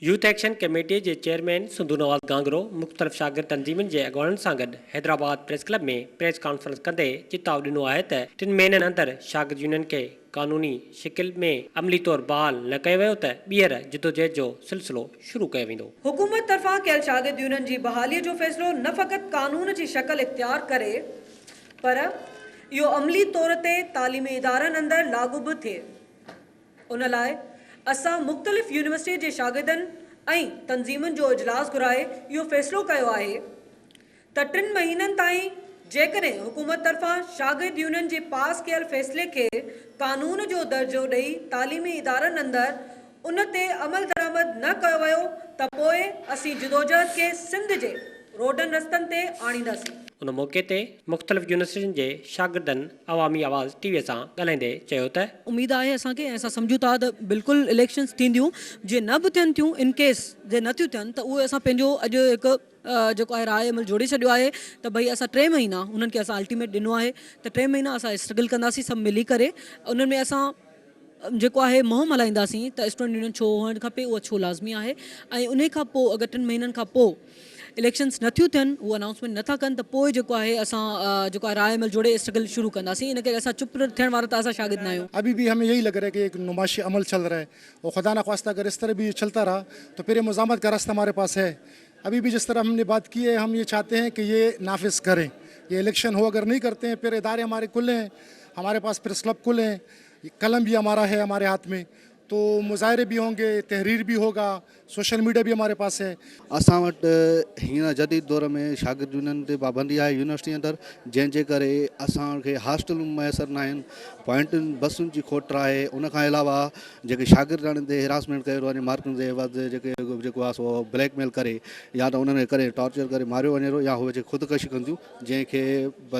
Youth action committee جي chairman Sindhu Nawaz Gangro مختلف شاگرد تنظيمن جي اڳواڻن سان گڏ Hyderabad press club ۾ press conference ڪندي چتاء ڏنو آهي ته ٽن مهينن اندر شاگرد يونين کي قانوني شڪل ۾ عملي طور بحال نه ڪيو ويو ته ٻيهر جدوجهد جو سلسلو شروع ڪيو ويندو. حڪومت طرفان ڪيل شاگرد يونين جي بحالي جو فيصلو نه فقط قانون جي شڪل اختيار ڪري پر اهو عملي طور تي تعليمي ادارن اندر لاڳو به ٿئي. ان لاء اسان مختلف يونيورسٽي جي شاگردن ۽ تنظيمن جو اجلاس گهرائي اهو فيصلو ڪيو آهي ته ٽن مهينن تائين جيڪڏهن حڪومت طرفان شاگرد يونين جي پاس ڪيل فيصلي کي قانون جو درجو ڏئي تعليمي ادارن اندر ان تي عملدرآمد نه ڪيو ويو ته پوء اسين جدوجهد کي سنڌ جي روڊن رستن تي آڻينداسين. ان موقعي تي مختلف يونيورسٽين جي شاگردن عوامي آواز ٽي وي سان ڳالهائيندي چيو ته. اميد آهي اسان کي ۽ اسان سمجهون ٿا ته بلڪل اليڪشنز ٿينديون جي نه به ٿين ٿيون ان ڪيس جي نه ٿيون ٿين ته اهي اسان پنهنجو اڄ هڪ جيڪو آهي راء عمل جوڙي ڇڏيو آهي ته ڀئي اسان ٽي مهينا انهن کي اسان الٽيميٽ ڏنو آهي ته ٽي مهينا اسان اسٽرگل ڪنداسين سڀ ملي ڪري انهن ۾ اسان جيڪو آهي مهم هلائينداسين ته اسٽوڊنٽ يونين ڇو هئڻ کپي اهو ڇو لازمي آهي ۽ انهي کان پوء اگر ٽن مهينن کان پوء اليڪشنس نه ٿيون ٿين هو انائونسمينٽ نه ٿا ڪن ته پوء جيڪو آهي اسان جيڪو آهي راء عمل جوڙي اسٽرگل شروع ڪنداسين ان ڪري اسان چپ ٿيڻ وارا ته اسان شاگرد نه آهيون. ابھي بھي ھمين يھي لگ رھا ھي ڪي ايڪ نمائشي عمل چل رھا ھي اور خدا نخواستہ اگر اس طرح بھي يي چلتا رھا تو پھر يي مزاحمت کا راستہ ھماري پاس ھي ابھي بھي جس طرح ھم ني بات ڪي ھي ھم يي چاھتي ھين ڪي يي نافذ ڪرين يي اليڪشن ھو اگر نھي ڪرتي ھين پھر اداري ھماري کلي ھين ھماري پاس پريس ڪلب کلي ھين قلم بھي ھمارا ھي ھماري ھاتھ مين تو مظاھري بھي ھونگي تحرير بھي ھوگا سوشل ميڊيا به هماري پاس هي. اسان وٽ هينئر جديد دور ۾ شاگرد يونين تي پابندي آهي يونيورسٽي اندر جنهن جي ڪري اسان کي هاسٽلون ميسر ناهن پوائنٽن بسن جي کوٽ آهي ان کان علاوه جيڪي شاگرداڻين تي هراسمينٽ ڪيو ٿو وڃي مارڪن جي عيوض جيڪي جيڪو آهي سو بليڪ ميل ڪري يا ته انهن کي ڪري ٽارچر ڪري ماريو وڃي ٿو يا هو جيڪي خودڪشي ڪن ٿيون جنهن کي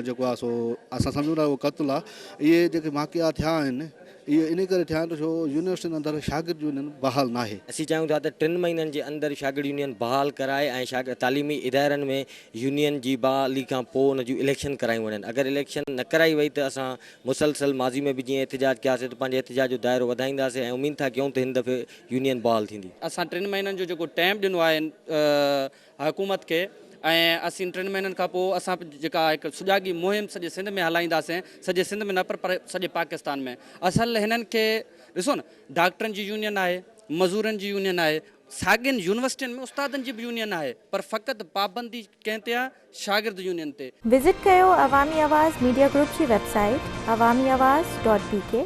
جيڪو آهي سو اسان سمجهون ٿا اهو قتل آهي اهي جيڪي واقعا ٿيا آهن اهو انهي ڪري ٿيا آهن ته ڇو يونيورسٽين اندر شاگرد يونين بحال ناهي. اسين چاهيون ٿا ته ٽن مهينن جي اندر شاگرد يونين بحال ڪرائي ۽ شاگرد تعليمي ادارن ۾ يونين جي بحالي کان پوء ان جون اليڪشن ڪرايون وڃن اگر اليڪشن نه ڪرائي وئي ته اسان مسلسل ماضي ۾ به جيئن احتجاج ڪياسي ته پنهنجي احتجاج جو دائرو وڌائينداسين ۽ اميد ٿا ڪيون ته هن دفعي يونين بحال ٿيندي. اسان ٽن مهينن جو جيڪو ٽائيم ڏنو آهي حڪومت کي ۽ اسين ٽن مهينن کان پوء اسان جيڪا هڪ سجاڳي مهم سڄي سنڌ ۾ هلائينداسين سڄي سنڌ ۾ نه پر پر سڄي پاڪستان ۾ اصل هنن کي ڏسو نه ڊاڪٽرن جي يونين آهي مزورن جي يونين آهي ساڳين يونيورسٽين ۾ استادن جي به يونين آهي پر فقط پابندي ڪنهن تي آهي شاگرد يونين تي. وزٽ ڪيو عوامي آواز ميڊيا گروپ جي website Awami Awaz dot B K.